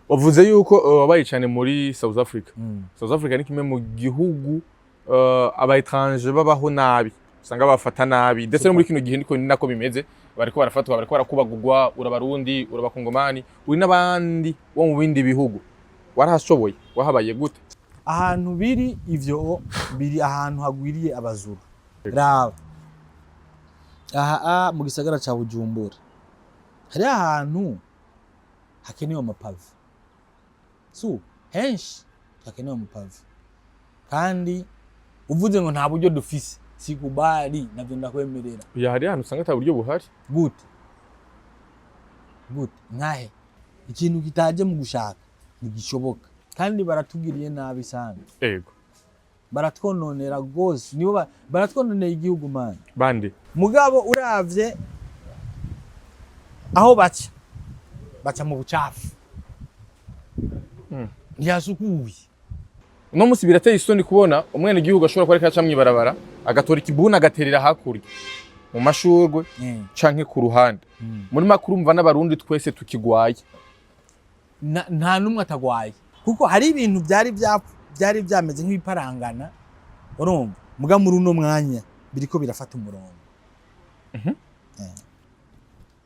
Wavuze yuko wabaye cyane muri South Africa. South Africa ni kimwe mu gihugu aba étranger babaho nabi, usanga bafata nabi, ndetse no muri kino gihe niko ni nako bimeze. Bariko barafatwa, bariko barakubagurwa. Urabarundi, urabakongomani, uri n'abandi bo mu bindi bihugu. Warahashoboye? Wahabaye gute? Ahantu biri ivyo, biri ahantu hagwiriye abazuru. Raba aha mu gisagara ca Bujumbura, hariho ahantu hakenewe amapave, su henshi hakenewe amapave, kandi uvuze ngo nta buryo dufise, sikubali, navyo ndakwemerera. Ya, hari ahantu usanga ata buryo buhari. Gute? Gute? Nkahe? Ikintu kitaje mu gushaka ntigishoboka, kandi baratugiriye nabi sana. Baratwononera rwose, nibo baratwononera igihugu, man. Bande? Mugabo uravye aho baca, baca mu bucafu, ntihasukuye. Uno munsi birateye isoni kubona umwene gihugu ashobora kuba ariko aca mw'ibarabara, agatora ikibuni, agaterera hakurya mu mashurwe canke ku ruhande. Muri makuru urumva n'Abarundi twese tukigwaye. Nta n'umwe atagwaye, kuko hari ibintu byari byameze nk'ibiparangana, urumva, muga muri uno mwanya biriko birafata umurongo.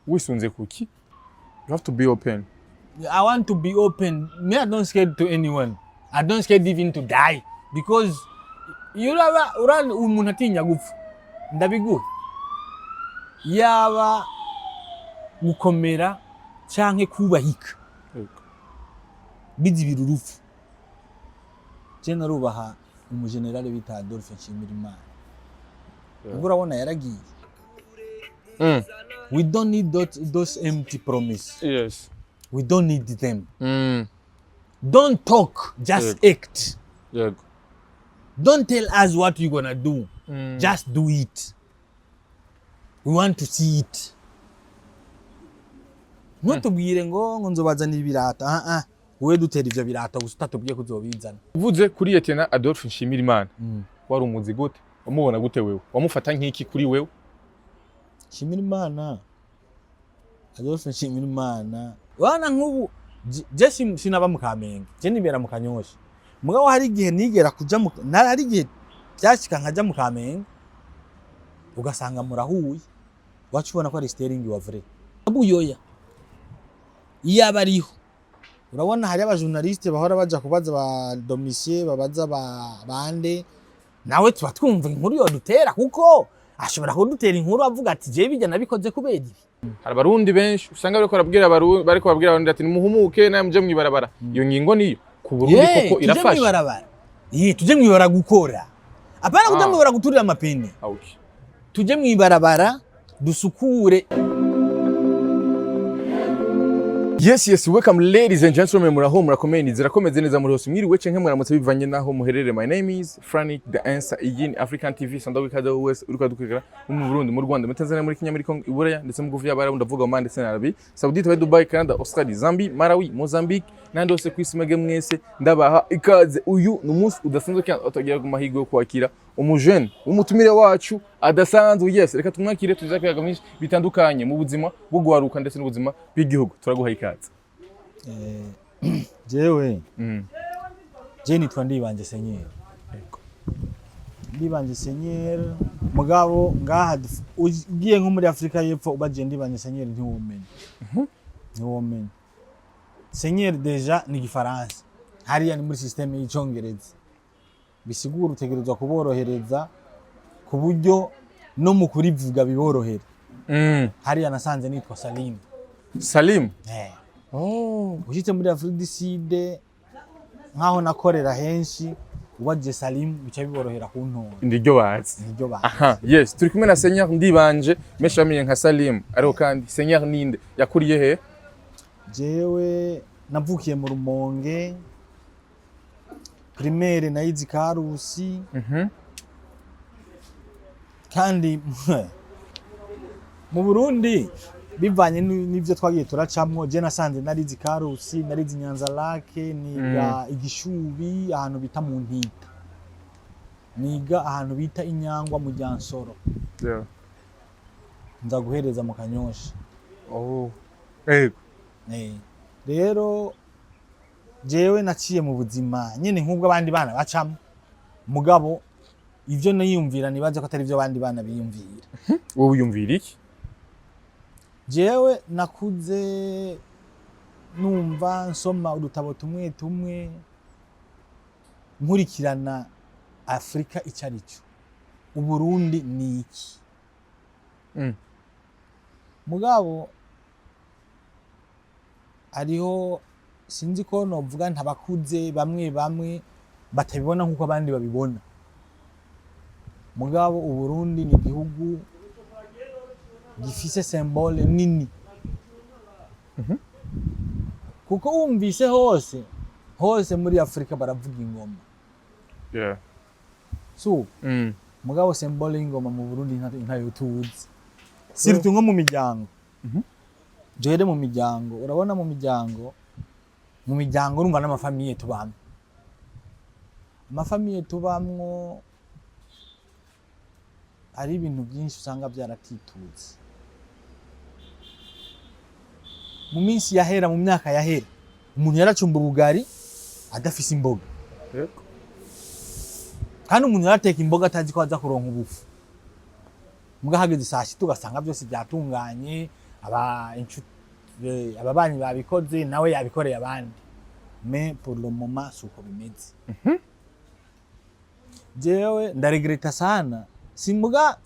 Wisunze kuki? You have to be open. I want to be open. Me, I don't scared to anyone. I don't scared even to die, because iyo uraba urani umuntu atinya gupfa, ndabiguha, yaba gukomera canke kubahika bizibira urupfu. Je narubaha umujenerali bita Adolphe Nshimirimana. Ubwo urabona yaragiye. We don't need those empty promise. We don't need them. Don't talk, just act. Don't tell us what you're gonna do. Just do it. We want to see it. Ntutubwire ngo nzobazanira ibirato. Ah ah, wowe dutera ivyo birato gusa, utatubwiye ko uzobizana. Uvuze kuri Lieutenant Adolphe Nshimirimana, wari umuzi gute? Wamubona gute wewe? Wamufata nk'iki kuri wewe? Nshimirimana, Adolphe Nshimirimana, wana nk'ubu je sinaba mu Kamenge, je nibera mu Kanyosha. Mugabo hari igihe nigera kuja mu hari igihe byashika nkaja mu Kamenge, ugasanga murahuye, wacu ubona ko ari sterling wa vrai Buyoya iyo aba ariho. Urabona hari abajournaliste bahora baja kubaza ba Domitien, babaza ba bande, nawe tuba twumva inkuru yodutera, kuko ashobora kudutera inkuru avuga ati: "Jewe bijya nabikoze kubera ibi." Hari Abarundi benshi usanga bariko barabwira Abarundi, bariko babwira Abarundi ati: "Nimuhumuke nawe muje mwibarabara." Iyo ngingo niyo ku Burundi Ye, koko tuje irafasha? Mwibarabara. Ye, tuje mwibarabara gukora, apana kuja mwibarabara guturira amapine. Ah, okay. Tuje mwibarabara dusukure. Yes, welcome ladies and gentlemen, muraho, murakomeye, nizera ko meze neza muri hose, mwiriwe canke mwaramutse bivanye naho muherereye. My name is Frank The Answer, iyi ni African TV. Sanda wikaze wese uriko adukurikira mu Burundi, mu Rwanda, muri Tanzania, muri Kenya, muri Congo, i Buraya, ndetse mu guvu y'Abarabu, ndavuga Oman ndetse na Arabie Saoudite, Dubai, Canada, Australia, Zambia, Malawi, Mozambique n'ahandi hose ku isi, mwebwe mwese ndabaha ikaze. Uyu ni umunsi udasanzwe kandi utagira ku mahirwe yo kwakira umujene w'umutumire wacu adasanzwe. Yes, reka tumwakire, tuza kwiga byinshi bitandukanye mu buzima bwo guharuka ndetse n'ubuzima bw'igihugu. Turaguha ikaze. Jewe je nitwa Ndibanje Senyeri, Ndibanje Senyeri. Mugabo ngaha ugiye nko muri Afrika y'Epfo, ubagiye Ndibanje Senyeri, ntiwomenya, ntiwomenya. Senyeri déjà ni Igifaransa, hariya ni muri système y'Icongereza, bisigura utegerezwa kuborohereza ku buryo no mu kurivuga biborohera. Hariya nasanze nitwa Salim. Salim. Eh. Oh. Ushitse muri Afrique du Sud, nkaho nakorera henshi, ubaje Salim bica biborohera kuntora. Ndiryo bazi. Niryo bazi. Aha, yes, turi kumwe na Seigneur Ndibanje, benshi bamenye nka Salim. Ariko kandi Seigneur ninde? Yakuriye he? Jewe navukiye mu Rumonge, primaire nayize Karusi. Kandi mu Burundi, bivanye n'ivyo twagiye turacamwo, je nasanze narize Karusi, narize Nyanza Lake, niga Igishubi ahantu bita mu Ntita, niga ahantu bita Inyangwa mu Ryansoro, nza guhereza mu Kanyosha. Oh. Ego. Rero Jewe naciye mu buzima nyene nk'ubwo abandi bana bacamo, mugabo ivyo niyumvira nibaze ko atari ivyo abandi bana biyumvira. Wowe wiyumvira iki? Jewe nakuze numva nsoma udutabo tumwe tumwe, nkurikirana Afurika icyo ari cyo, Uburundi ni iki. Mugabo hariho, sinzi ko novuga ntabakuze, bamwe bamwe batabibona nk'uko abandi babibona. Mugabo Uburundi ni igihugu gifise symbole nini, kuko wumvise hose hose muri Afurika baravuga ingoma. So mugabo symbole y'ingoma mu Burundi ntayo tuzi, surtout nko mu miryango. Jere mu miryango, urabona mu miryango urumva n'ama familles tubamwo, ama familles tubamwo hari ibintu byinshi usanga byaratitutse. Mu minsi yahera, mu myaka yahera, umuntu yaracumba ubugari adafise imboga. Kandi umuntu yarateka imboga atazi ko aza kuronka ubufu. Muga hageze saa sita ugasanga byose byatunganye, aba ababanyi babikoze, nawe yabikoreye abandi. Mais pour le moment suko bimeze. Jewe ndaregreta sana. Simbuga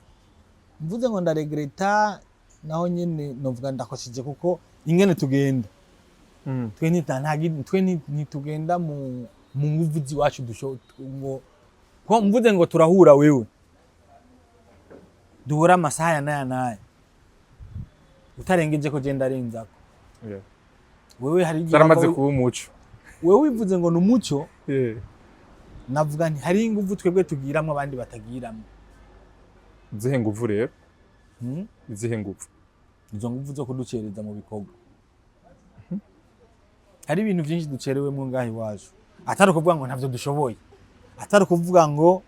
mvuze ngo ndaregreta, naho nyene novuga ndakosheje, kuko ingene tugenda, twe twe ntitugenda mu nguvu z'iwacu. Ngo ko mvuze ngo turahura, wewe duhura amasaha ya naya naya, utarengeje ko genda arenzako. Wewe hari igihe Zaramaze kuba umuco. Wewe wivuze ngo ni umuco. Navuga nti hari inguvu twebwe tugiramwo abandi batagiramwo. Izihe nguvu rero? Hmm? Izihe nguvu? Izo nguvu zo kuducereza mu bikorwa. Hari ibintu byinshi ducerewemwo ngaha iwacu, atari ukuvuga ngo ntavyo dushoboye, atari ukuvuga ngo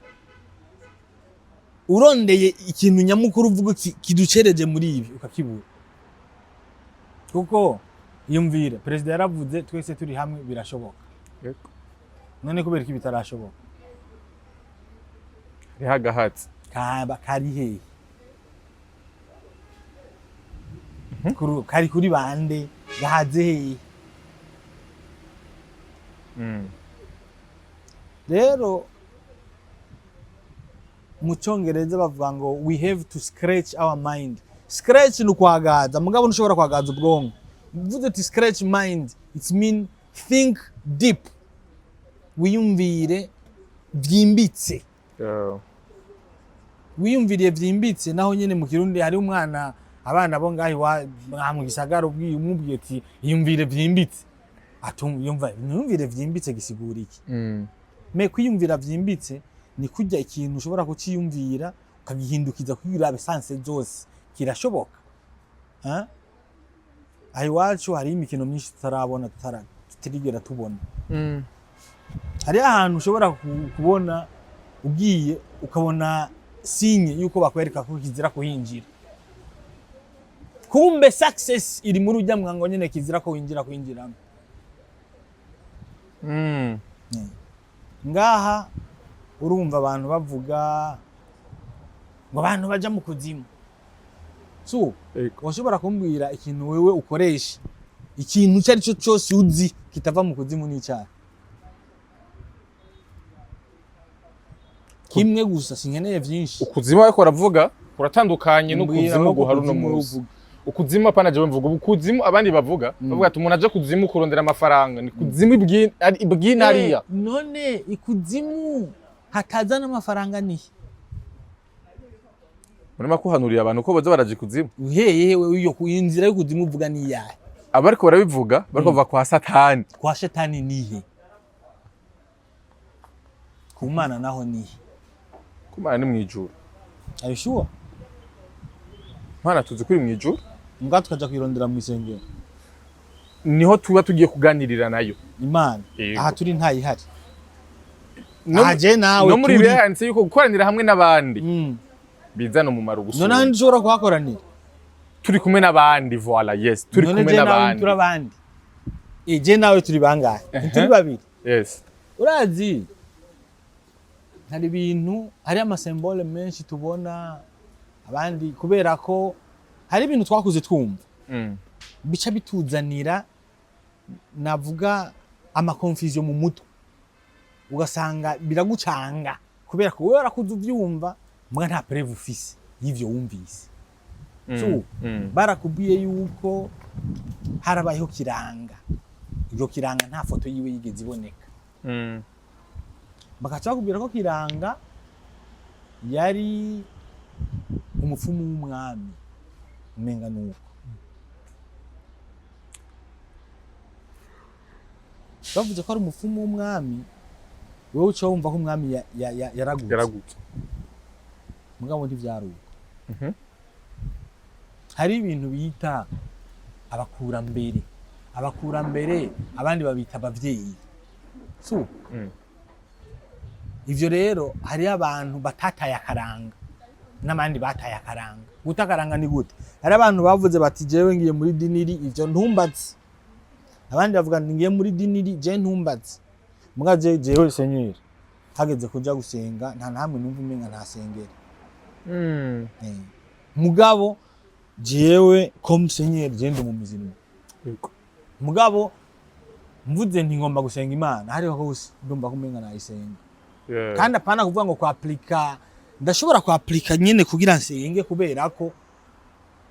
urondeye ikintu nyamukuru uvuga kiducereje muri ibi ukakibura. Kuko iyumvire, perezida yaravuze twese turi hamwe birashoboka. None kubera iki bitarashoboka? Hariho agahatsi. Kaba kari hehe? Kari kuri bande? Gahaze hehe? Rero mu cyongereza bavuga ngo "We have to scratch our mind." Scratch ni ukwagaza, mugabo ntushobora kwagaza ubwonko. Mvuze uti scratch mind, it's mean think deep, wiyumvire byimbitse. Wiyumviriye byimbitse, naho nyene mu Kirundi hari umwana, abana bo ngaho ngaha mu gisagara, ubwiye umubwiye ati "Iyumvire byimbitse", atumva. Yumva, "Yumvire vyimbitse gisigura iki?" Mais kwiyumvira vyimbitse ni kurya ikintu ushobora kuciyumvira ukagihindukiza kugira urabe sens zose kirashoboka. Ha? Aha iwacu hariho imikino myinshi tutarabona, tutarigera tubona. Hariho ahantu ushobora kubona ugiye ukabona signe yuko bakwereka ko kizira kuhinjira, kumbe success iri muri ujya mwango nyene kizira ko winjira kwinjiramo. Ngaha urumva abantu bavuga ngo abantu baja mu kuzimu. So washobora kumbwira ikintu wewe ukoresha, ikintu icyo ari cyo cyose uzi kitava mu kuzimu n'icyaha kimwe gusa? Sinkeneye vyinshi. Ukuzimu ariko baravuga kuratandukanye Mbwira n'ukuzimu ko guhari uno ukuzimu munsi. uvuga. Ukuzimu apana jewe mvuga, ukuzimu abandi bavuga, bavuga ati umuntu aje kuzimu kurondera amafaranga ni kuzimu ibwina hariya. None ikuzimu hataza n'amafaranga nihe? Murimo kuhanurira abantu ko boza baraje ikuzimu. Uheye wewe, iyo inzira y'ikuzimu uvuga ni iyahe? Abariko barabivuga bariko bava kwa Satani. Kwa Shetani nihe? Ku Mana naho nihe? Kumana ni mwijuru. Are you sure? Mana tuzi kuri mwijuru. Mbwa tukaja kwirondera mu isengero. Niho tuba tugiye kuganirira nayo. Imana? Yego. Aha turi ntayihari. No Aha je nawe no muri turi. Bibiliya handitse yuko gukoranira hamwe n'abandi bizana umumaro None gusumba. ahandi ushobora kuhakoranira? Turi kumwe n'abandi, voilà, yes, turi None kumwe je nawe n'abandi. turi abandi. Je nawe turi bangahe? Turi babiri. Yes. Urazi, hari ibintu, hari ama symboles menshi tubona abandi, kubera ko hari ibintu twakuze twumva bica bituzanira, navuga, ama confusion mu mutwe, ugasanga biragucanga kubera ko wowe warakuze uvyumva, mbwa nta preuve ufise y'ivyo wumvise. So, barakubwiye yuko harabayeho Kiranga, iryo Kiranga nta foto yiwe yigeze iboneka. Bakaca bakubwira ko Kiranga yari umupfumu w'umwami, umenga nuko bavuze ko ari umupfumu w'umwami, wowe uca wumva ko umwami yaragutse. Yaragutse. Mugabo ntivyari uko. Hari ibintu bita abakurambere, abakurambere abandi babita abavyeyi, so ivyo rero hariyo abantu batataye akaranga n'abandi bataye akaranga. Guta akaranga ni gute? Hari abantu bavuze bati: "Jewe ngiye muri diniri, ivyo ntumbaze." Abandi bavuga nti: "Ngiye muri diniri, je ntumbaze." Muga je, jewe senyeri, hageze kuja gusenga, nta nahamwe numva umenga ntasengera. Mugabo jewe comme senyeri, je ndi mu mizirimo. Mugabo mvuze nti ngomba gusenga Imana, hariho hose ndumva ko umenga nayisenga. Kandi apana kuvuga ngo kw'appliqua, ndashobora kw'appliqua nyene kugira nsenge, kubera ko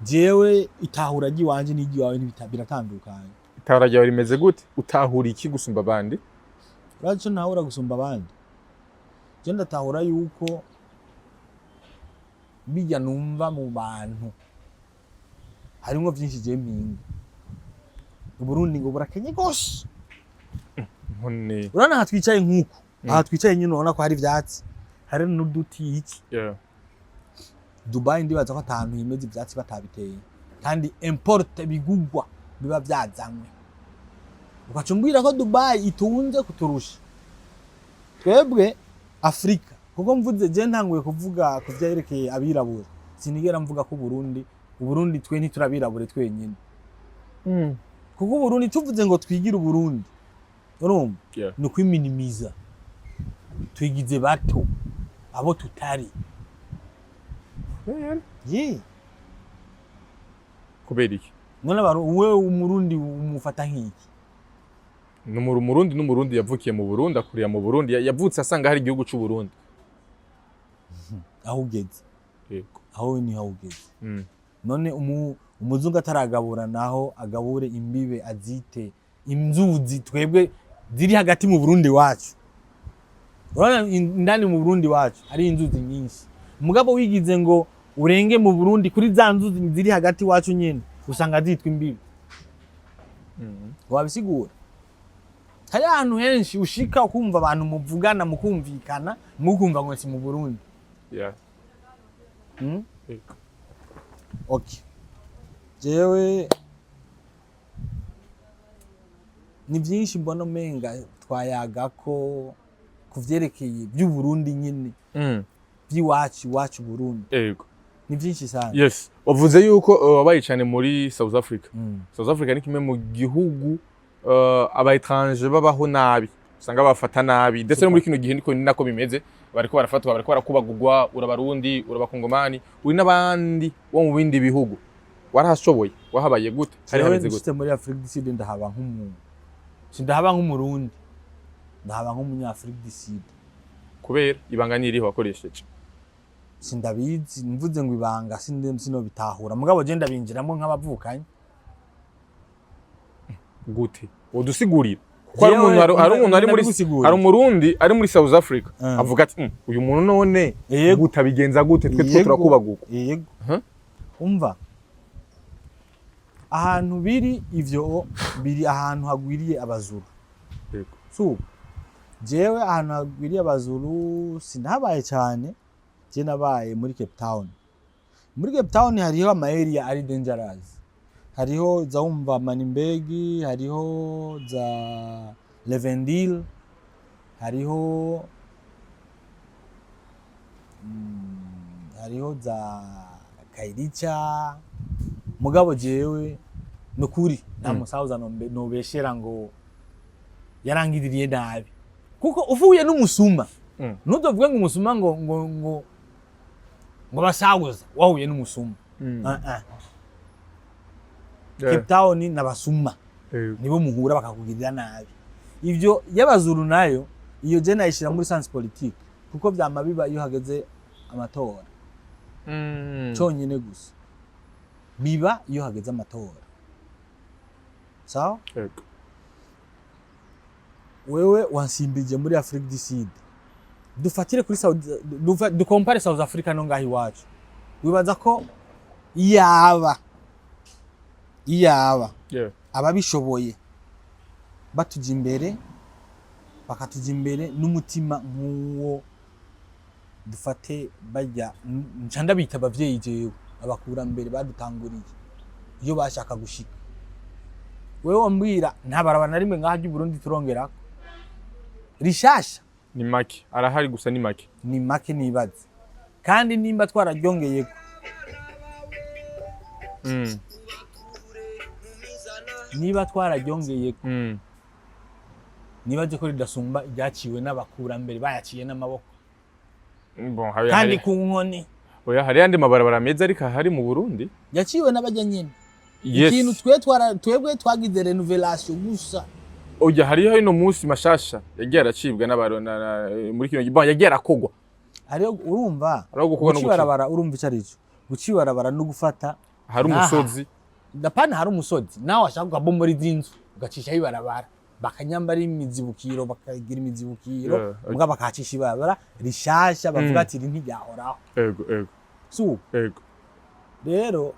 jewe itahura ry'iwanje n'iry'iwawe biratandukanye. Itahura ryawe rimeze gute? Utahura iki gusumba abandi? Urazi ico ntahura gusumba abandi? Je ndatahura yuko bijya numva mu bantu harimwo vyinshi je mpinga. Uburundi ngo burakenye gose. None Urabona aha twicaye nk'uku, aha twicaye nyine, urabona ko hari ivyatsi, hari n'uduti iki. Dubai ndibaza ko atahantu himeza ivyatsi batabiteye, kandi importe bigugwa biba vyazanywe. Ugaca umbwira ko Dubai itunze kuturusha twebwe Afurika? Kuko mvuze, je ntanguye kuvuga ku vyerekeye abirabura, sinigera mvuga ko Uburundi, Uburundi twe ntiturabirabure twenyine, kuko Uburundi tuvuze ngo twigire Uburundi, urumva, ni ukwiminimiza, twigize bato abo tutari. Ye. Kubera iki? None wewe Umurundi umufata nk'iki? Ni Umurundi n'Umurundi yavukiye mu Burundi, akurira mu Burundi, yavutse asanga hari igihugu c'u Burundi. Aho ugeze. Aho niho ugeze. None umuzungu ataragabura, naho agabure imbibe, azite inzuzi twebwe ziri hagati mu Burundi wacu. Urabona indani mu Burundi wacu hari inzuzi nyinshi, mugabo wigize ngo urenge mu Burundi kuri za nzuzi ziri hagati wacu nyene, usanga zitwa imbibe. Wabisigura, hari ahantu henshi ushika ukumva abantu muvugana mukumvikana, mukumva ngo si mu Burundi. Yego. Okay. Jewe ni byinshi mbona umenga twayaga ko ku vyerekeye by'Uburundi nyine, by'iwacu, iwacu Burundi. Ni byinshi sana. Yes, wavuze yuko wabaye cyane muri South Africa. South Africa ni kimwe mu gihugu aba étranger babaho nabi, usanga bafata nabi, ndetse no muri kino gihe niko ni nako bimeze, bariko barafatwa, bariko barakubagurwa. Urabarundi, urabakongomani, uri n'abandi bo mu bindi bihugu. Warahashoboye? Wahabaye gute? Hari Jewe hameze gute? nshitse muri Afrique du Sud, ndahaba nk'umuntu, sindahaba nk'Umurundi, ndahaba nk'umunyafrique du Sud. Kubera ibanga niriho wakoresheje? Sindabizi, mvuze ngo ibanga sinobitahura, mugabo je ndabinjiramo nk'abavukanyi. Gute? Wodusigurira? Kuko hari Jewe, umuntu, hari umuntu ari muri ndabigusigurira. hari Umurundi ari muri South Africa avuga ati: Uyu muntu none gute, abigenza gute? Twe two turakubagurwa." Yego. Umva, ahantu biri ivyo, biri ahantu hagwiriye Abazulu. So jewe ahantu hagwiriye Abazulu sinahabaye cyane, je nabaye muri Cape Town. Muri Cape Town hariho ama area ari dangerous, hariho za wumva Manenberg, hariho za Levendil, hariho hariho za Khayelitsha. Mugabo jewe Nukuri nta musahuza nobeshera ngo yarangiririye nabi, kuko uvuye n'umusuma, ntuzovuge ngo umusuma ngo basahuza, wahuye n'umusuma. Ah, ah. Cape Town n'abasuma nibo muhura bakakugirira nabi. Ivyo y'abazuru nayo, iyo je nayishira muri sens politique, kuko vyama biba iyo hageze amatora conyene gusa, biba iyo hageze amatora, sawa? Yego. Wewe wansimbije muri Afrique du Sud, dufatire kuri Saudi, dukompare South Africa no ngaho iwacu. Wibaza ko iyaba ababishoboye batuja imbere, bakatuja imbere n'umutima nk'uwo, dufate bajya nca ndabita abavyeyi jewe, abakurambere badutanguriye, iyo bashaka gushika, wewe wambwira nta barabara na rimwe ngaha ry'u Burundi turongerako rishasha? Ni make arahari, gusa ni make. Ni make nibaze, kandi nimba twararyongeyeko niba twararyongeyeko, nibaze ko ridasumba iryaciwe n'abakurambere bayaciye n'amaboko Bon, hari, kandi hari, ku nkoni. Oya, hari yandi mabarabara meza ariko ahari mu Burundi. Yaciwe n'abajya nyene. Yes. Ikintu twe twara, twebwe twagize rénovation gusa. Oya, hariho ino munsi mashasha yagiye aracibwa n'abaro muri kino, bon, yagiye arakogwa. Hariho, urumva, Hariho gukorwa no guca guca. ibarabara, urumva ico arico guca ibarabara no gufata Hari Naha. umusozi. Ndapana, hari umusozi nawe washaka ukabomora iz'inzu ugacishaho ibarabara, bakanyambara imizibukiro, bakagira imizibukiro, muga bakahacisha ibarabara rishasha, bavuga ati iri ntiryahoraho. Ego ego. Si uko? Ego. Rero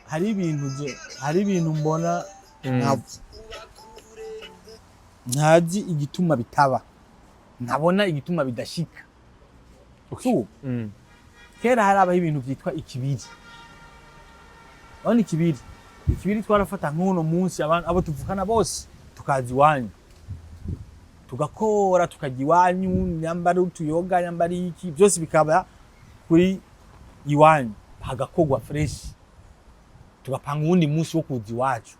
hari ibintu mbona ntazi igituma bitaba, ntabona igituma bidashika, si uko? Kera harabaho ibintu vyitwa ikibiri. Urabona ikibiri? Ikibiri twarafata nk'uno munsi abantu abo tuvukana bose tukaza iwanyu, tugakora, tukajya iwanyu, nyambara utuyoga, nyambara iki, byose bikaba kuri iwanyu, hagakorwa fresh, tugapanga uwundi munsi wo kuza iwacu,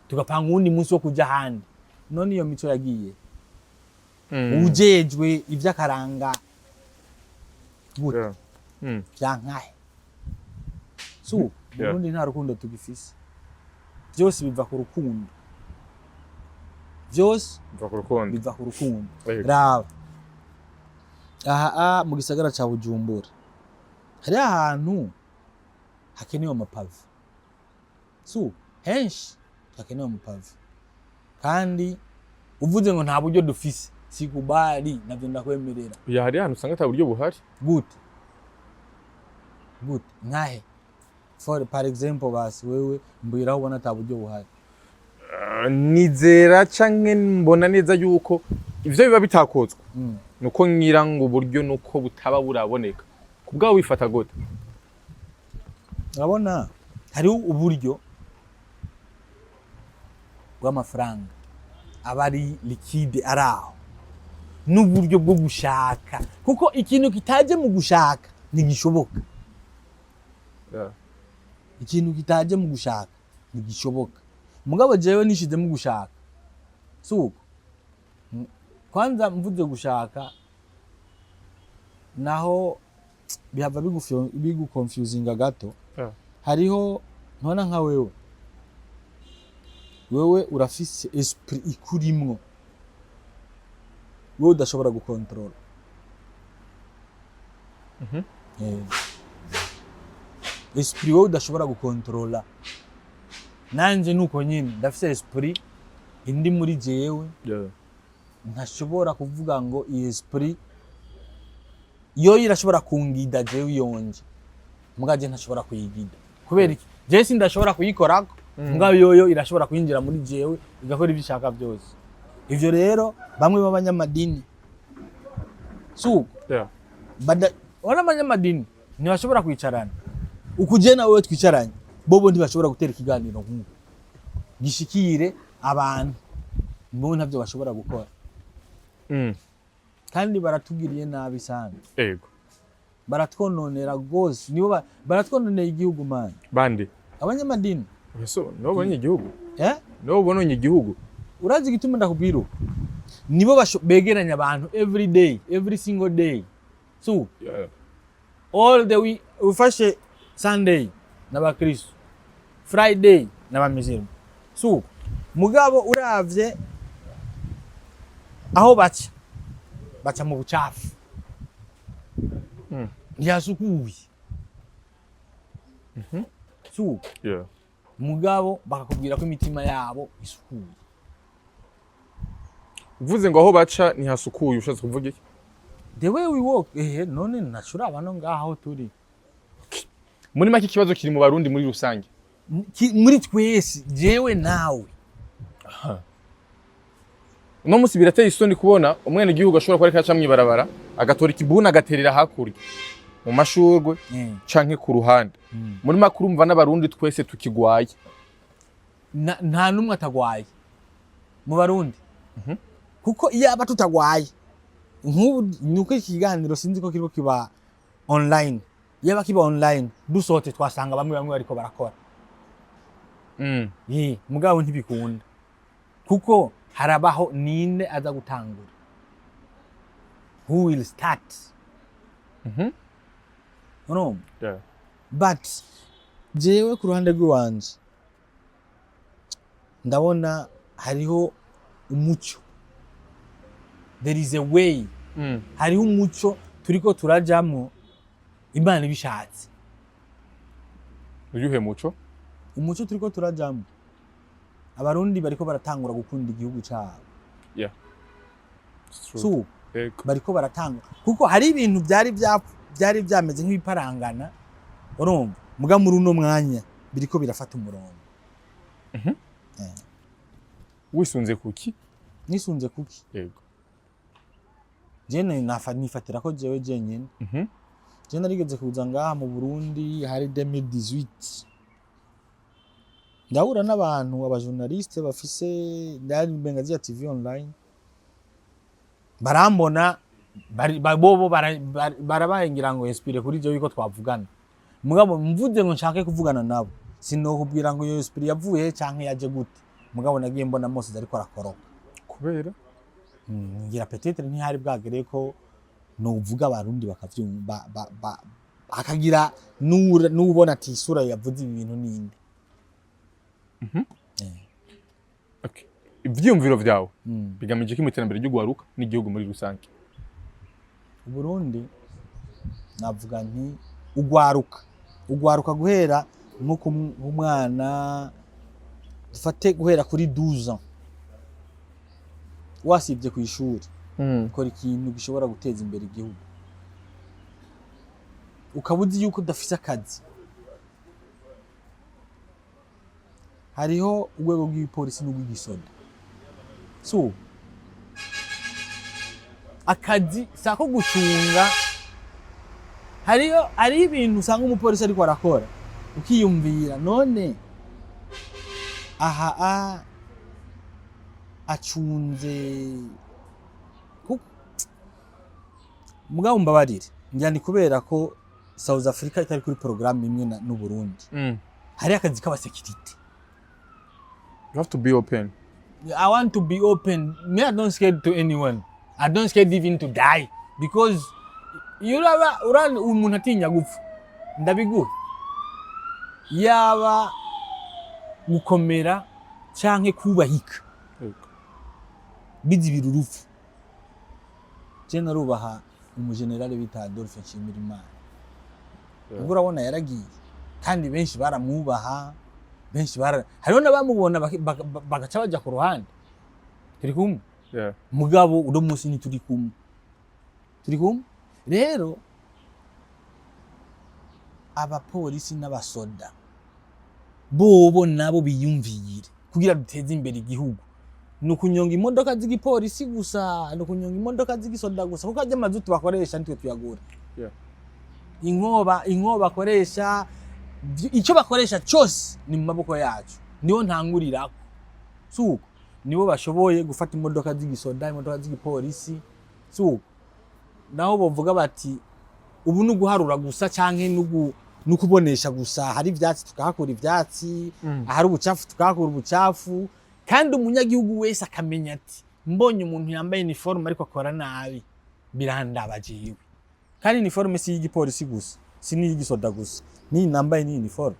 tugapanga uwundi munsi wo kuja ahandi. None iyo mico yagiye? Ujejwe ivy'akaranga gute? Yeah. Vyankahe si ubu? Burundi nta rukundo tugifise. Byose biva ku rukundo, byose. Biva ku rukundo. Biva ku rukundo. Yego. Raba aha a mu gisagara ca Bujumbura, hariho ahantu hakenewe amapave, si ubu? Henshi hakenewe amapave, kandi uvuze ngo nta buryo dufise, sikubali, navyo ndakwemerera. Ya, hari ahantu usanga ata buryo buhari. Gute? Gute? Nkahe, for par exemple? Basi wewe mbwira aho ubona ata buryo buhari. Nizera canke mbona neza yuko ivyo biba bitakozwe nuko ngira ngo uburyo nuko butaba buraboneka. Kubwawe wifata gute? Urabona, hariho uburyo bw'amafaranga aba ari liquide, ari aho, n'uburyo bwo gushaka, kuko ikintu kitaje mu gushaka ntigishoboka. Ikintu kitaje mu gushaka ntigishoboka. Mugabo jewe nishize mu gushaka, si uko? Kwanza mvuze gushaka, naho bihava biguconfusinga gato. Hariho, ntubona nka wewe, wewe urafise esprit ikurimwo, wewe udashobora gukontorora. Esprit wowe udashobora gukontorora, nanje nuko nyine ndafise esprit indi muri jewe, ntashobora kuvuga ngo iyi esprit yo irashobora kungida jewe iyonje, muga je ntashobora kuyigida. Kubera iki? Je sindashobora kuyikorako, muga yoyo irashobora kwinjira muri jewe igakora ibyo ishaka byose. Ivyo rero bamwe b'abanyamadini, si uko? Yeah. Bada abanyamadini ntibashobora kwicarana uku je na wewe twicaranye, bobo ntibashobora gutera ikiganiro nk'uko gishikire abantu, bo ntavyo bashobora gukora. Kandi baratugiriye nabi sana. Baratwononera rwose, nibo baratwononera igihugu, man. Bande? Abanyamadini. So nibo bonye igihugu. Eh? Nibo bononye igihugu. Urazi igituma ndakubwira uko? Nibo begeranya abantu every day, every single day, so all the week. Ufashe Sunday n'abakristo, Friday n'abamizirima, so mugabo uravye aho baca, baca mu bucafu, ntihasukuye, so mugabo bakakubwira ko imitima yabo isukuye. Uvuze ngo aho baca ntihasukuye, ushatse kuvuga iki? The way we walk, ehe, none nacuraba no ngaho aho turi. Muri make, ikibazo kiri mu Barundi muri rusange. Muri twese, jewe nawe. Uno munsi birateye isoni kubona umwene gihugu ashobora kuba ariko aca mw'ibarabara, agatora ikibuni, agaterera hakurya mu mashurwe canke ku ruhande. Muri make, urumva n'Abarundi twese tukigwaye. Nta n'umwe atagwaye mu Barundi, kuko iyo aba tutagwaye nk'ubu, nuko iki kiganiro sinzi ko kiriko kiba online. Iyo aba kiba online, dusohotse twasanga bamwe bamwe bariko barakora. Ye, mugabo ntibikunda, kuko harabaho ninde aza gutangura, who will start? Urumva? Yeah. But jewe ku ruhande rw'iwanje ndabona hariho umuco, there is a way. Hariho umuco turiko turajamwo, Imana ibishatse. Uyuhe muco? Umuco turiko turajamwo, Abarundi bariko baratangura gukunda igihugu cabo. Yeah. It's true. So Yego. bariko baratanga, kuko hari ibintu byari byameze nk'ibiparangana, urumva? Muga muri uno mwanya biriko birafata umurongo. Wisunze kuki? Nisunze kuki? Yego. Je nifatira ko jewe jenyene, je narigeze kuza ngaha mu Burundi hari 2018, ndahura n'abantu, abajournaliste bafise ndari Bengazi ya TV online, barambona, bobo barabaye ngira ngo inspiré kuri jewe yuko twavugana. Mugabo mvuze ngo nshake kuvugana nabo, sinokubwira ngo iyo esprit yavuye he canke yaje gute. Mugabo nagiye mbona Moses ariko arakoroka. Kubera? Ngira peut-être ntihari bwagere ko novuga Abarundi bakavyumva, hakagira n'ubona ati isura yavuze ibi bintu ninde. Okay. Ivyiyumviro vyawe bigamije iki mu iterambere ry'ugwaruka n'igihugu muri rusange? Uburundi, navuga nti ugwaruka guhera nko ku mwana, dufate guhera kuri 12 ans, wasibye ku ishuri, kora ikintu gishobora guteza imbere igihugu. Ukaba uzi yuko udafise akazi, hariho urwego rw'igipolisi n'urw'igisoda. So akazi si ako gucunga. Hariho ibintu usanga umupolisi ariko arakora, ukiyumvira none aha acunze mugabo mbabarire, ngira ni kubera ko South Africa itari kuri porogaramu imwe n'u Burundi. Hariho akazi k'abasekirite. You have to be open. I want to be open. Me, I don't scared to anyone. I don't scared even to die, because iyo uraba umuntu atinya gupfa, ndabiguha, yaba gukomera canke kubahika bizibira urupfu. Je narubaha umujenerali bita Adolphe Nshimirimana. Ubwo urabona yaragiye, kandi benshi baramwubaha, benshi bara hariho n'abamubona bagaca baja ku ruhande. Turi kumwe? Yeah. Mugabo uno munsi ntituri kumwe. Turi kumwe rero, abapolisi n'abasoda bobo nabo biyumvire kugira duteze imbere igihugu. Ni ukunyonga imodoka z'igipolisi gusa, ni ukunyonga imodoka z'igisoda gusa, kuko ajya amazutu bakoresha nitwe tuyagura. Inkoba bakoresha, icyo bakoresha cyose ni mu maboko yacu. Niwo ntangurirako, suko nibo bashoboye gufata imodoka z'igisoda, imodoka z'igipolisi, suko naho bovuga bati ubu ni uguharura gusa canke no kubonesha gusa. Hari ivyatsi tukahakura ivyatsi, ahari ubucafu tukahakura ubucafu, kandi umunyagihugu wese akamenya ati mbonye umuntu yambaye uniforme ariko akora nabi, birandaba jewe. Kandi uniforme si y'igipolisi gusa, si n'iy'igisoda gusa, n'iyi nambaye ni uniforme.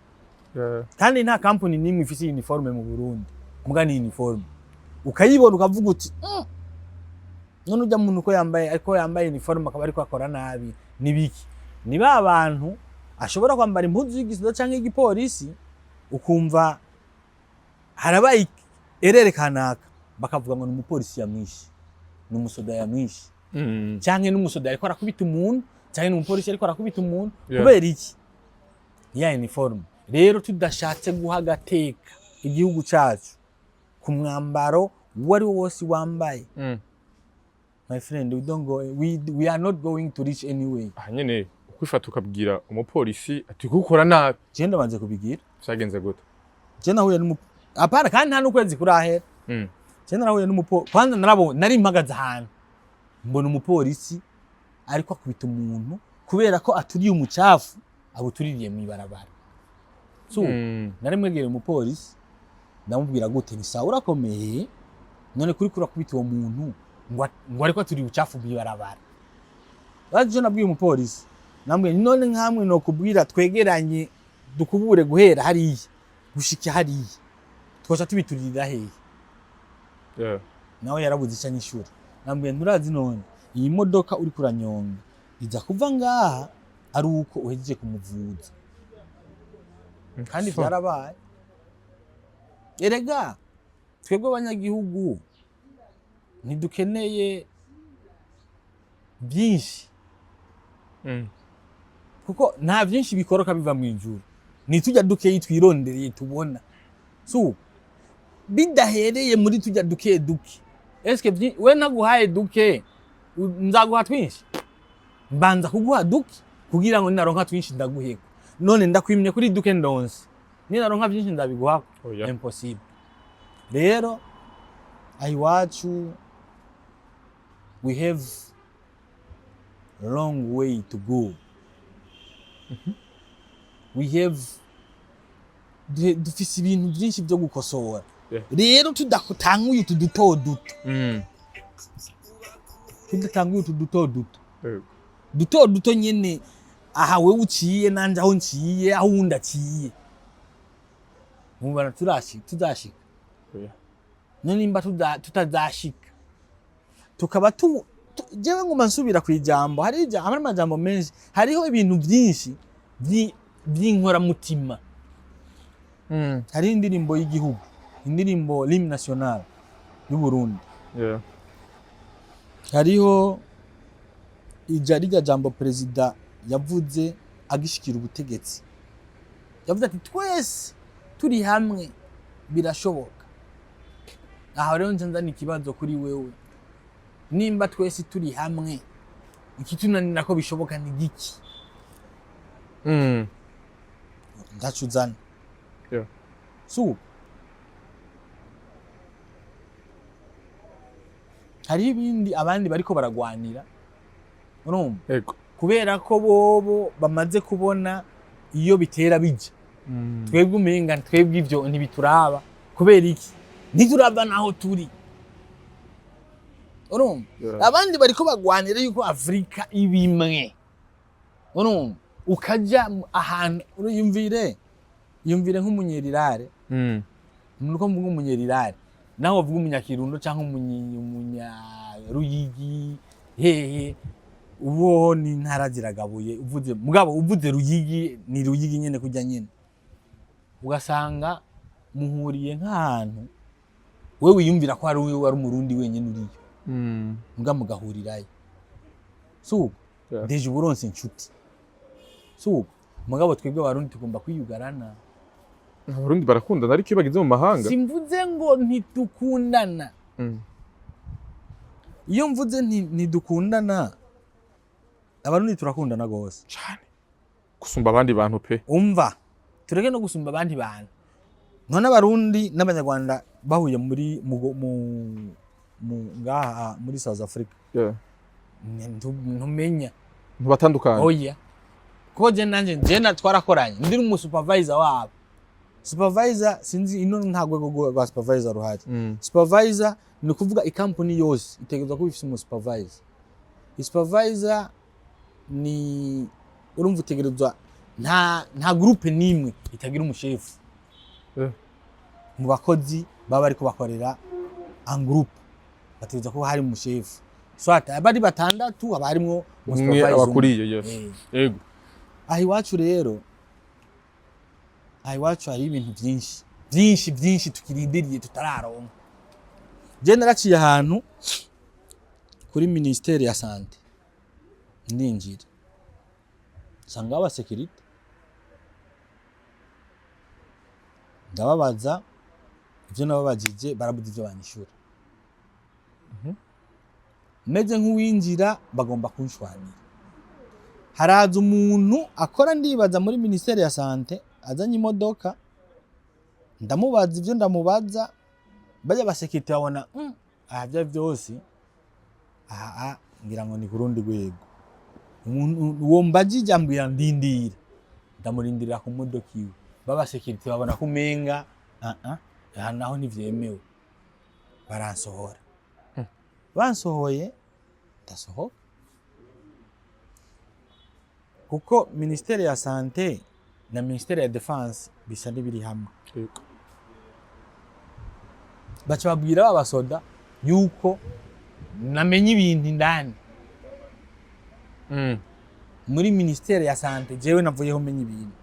Kandi nta kampuni n'imwe ifise uniforme mu Burundi, muga ni uniforme ukayibona ukavuga uti none ujya muntu uko yambaye, ariko yambaye uniforme akaba ariko akora nabi, ni biki?" Ni ba bantu ashobora kwambara impuzu y'igisoda canke y'igipolisi, ukumva harabaye erere kanaka, bakavuga ngo ni umupolisi yamwishe, ni umusoda yamwishe, canke n'umusoda ariko arakubita umuntu, canke n'umupolisi ariko arakubita umuntu. Kubera iki? Ya uniforme. Rero tudashatse guha agateka igihugu cacu ku mwambaro uwo ari wo wose wambaye, my friend, we don't go, we are not going to reach anyway. Aha nyene ukwifata ukabwira umupolisi ati gukora nabi? Je ndabanze kubigira. Vyagenze gute? Je nahuye n'umu, apana, kandi nta n'ukwezi kurahera. Je narahuye n'umupo, kwanza narabo nari mpagaze ahantu mbona umupolisi ariko akubita umuntu kubera ko aturiye umucafu abutuririye mw'ibarabara. So nari mwegereye umupolisi, ndamubwira gute: "Ni sawa, urakomeye? None kuri kurakubita uwo muntu ngo ariko aturiye ubucafu mw'ibarabara?" Bazi ico nabwiye umupolisi? Nambwiye: "None nkamwe nokubwira twegeranye dukubure guhera hariya gushika hariya, twoca tubituririra hehe?" Nawe yarabuze icyo anyishura. Nambwiye: "Nturazi none iyi modoka uri kuranyonga iza kuva ngaha ari uko uhejeje kumuvuza?" Kandi byarabaye. Erega twebwe abanyagihugu ntidukeneye byinshi, kuko nta byinshi bikoroka biva mu ijuru. Ni tujya dukeyi twirondereye tubona. So bidahereye muri tujya duke duke, eske we ntaguhaye duke, nzaguha twinshi? Mbanza kuguha duke kugira ngo ninaronka twinshi ndaguheko. None ndakwimye kuri duke ndonse, ninaronka byinshi ndabiguhako? Oya. Impossible. Rero aha iwacu we have long way to go. We have dufise ibintu byinshi byo gukosora. Rero tudatanguye utu duto duto, tudatanguye utu duto duto, duto duto nyene, aha wewe uciye nanje aho nciye, aho uwundi aciye, mubona turashika, tuzashika? Oya. None nimba tutazashika, tukaba jewe nguma nsubira ku ijambo, hari amajambo menshi, hariho ibintu byinshi by'inkoramutima. Hariho indirimbo y'igihugu, indirimbo l'hymne national y'u Burundi. Hariho ija rirya jambo perezida yavuze agishikira ubutegetsi, yavuze ati twese turi hamwe birashoboka. Aho rero nca nzana ikibazo kuri wewe: nimba twese turi hamwe, ikitunanira ko bishoboka ni giki? Ndaco uzana. Si uko hariho ibindi abandi bariko baragwanira, urumva? Ego. Kubera ko bobo bamaze kubona iyo bitera bija. Twebwe umenga twebwe ivyo ntibituraba. Kubera iki? Ntiturava naho turi, urumva? Yeah. Abandi bariko bagwanira yuko Afurika ibimwe, urumva? Ukaja ahantu, uriyumvire, yumvire nk'umunyerirare. Nuko mvuga umunyerirare, nawe uvuga umunyakirundo cyangwa umunyaruyigi hehe, uwo ni intara ziragabuye. Uvuze mugabo uvuze Ruyigi, ni Ruyigi nyene kujya nyene, ugasanga muhuriye nk'ahantu, we wiyumvira ko hari we wari umurundi wenyine uriyo, muga mugahurirayo, si uko? Yeah. Déjà uburonse inshuti, si uko? Mugabo twebwe Abarundi tugomba kwiyugarana. Abarundi barakundana, ariko iyo bageze mu mahanga Simvuze ngo ntitukundana. Iyo mvuze ntidukundana, Abarundi turakundana gose. Cane gusumba abandi bantu pe. Umva, tureke no gusumba abandi bantu. None Abarundi n'Abanyarwanda bahuye muri mu, mu, mu ngaha muri South Africa, ntumenya. Ntibatandukanye. Oya. Kuko je nanje je na twarakoranye, ndi umu supervisor wabo. Supervisor, sinzi, ino nta rwego rwa supervisor ruhari. Supervisor ni ukuvuga ikampuni yose itegerezwa kuba ifise umu supervisor. Supervisor ni, urumva, utegerezwa, nta groupe n'imwe itagira umushefu mu bakozi baba bariko bakorera en groupe. Bategerezwa kuba hari umushefu, soit abari batandatu haba harimwo umwe umu supervisor umwe. Abakuriye, yes. Yego. Aha iwacu rero, aha iwacu hari ibintu byinshi byinshi byinshi tukirindiriye, tutararonka. Je naraciye ahantu kuri ministère ya santé, ndinjira nsanga aba sécurité, ndababaza ivyo nababajije, barabuze ivyo banyishura. Meze nk'uwinjira bagomba kunshwanira, haraza umuntu akora, ndibaza muri ministère ya santé, azanye imodoka. Ndamubaza ivyo ndamubaza, bajya ba sécurité babona aha bya byose aha ngira ngo ni ku rundi rwego. Umuntu uwo mbajije ambwira ndindira, ndamurindirira ku modoka iwe. Baba sécurité babona ko umenga ah ah, aha naho ntivyemewe, baransohora. Bansohoye ndasohoka, kuko ministère ya santé na ministère ya défense bisa n'ibiri hamwe. Baca babwira ba basoda yuko namenye ibintu indani muri ministère ya santé. Jewe navuyeho menya ibintu.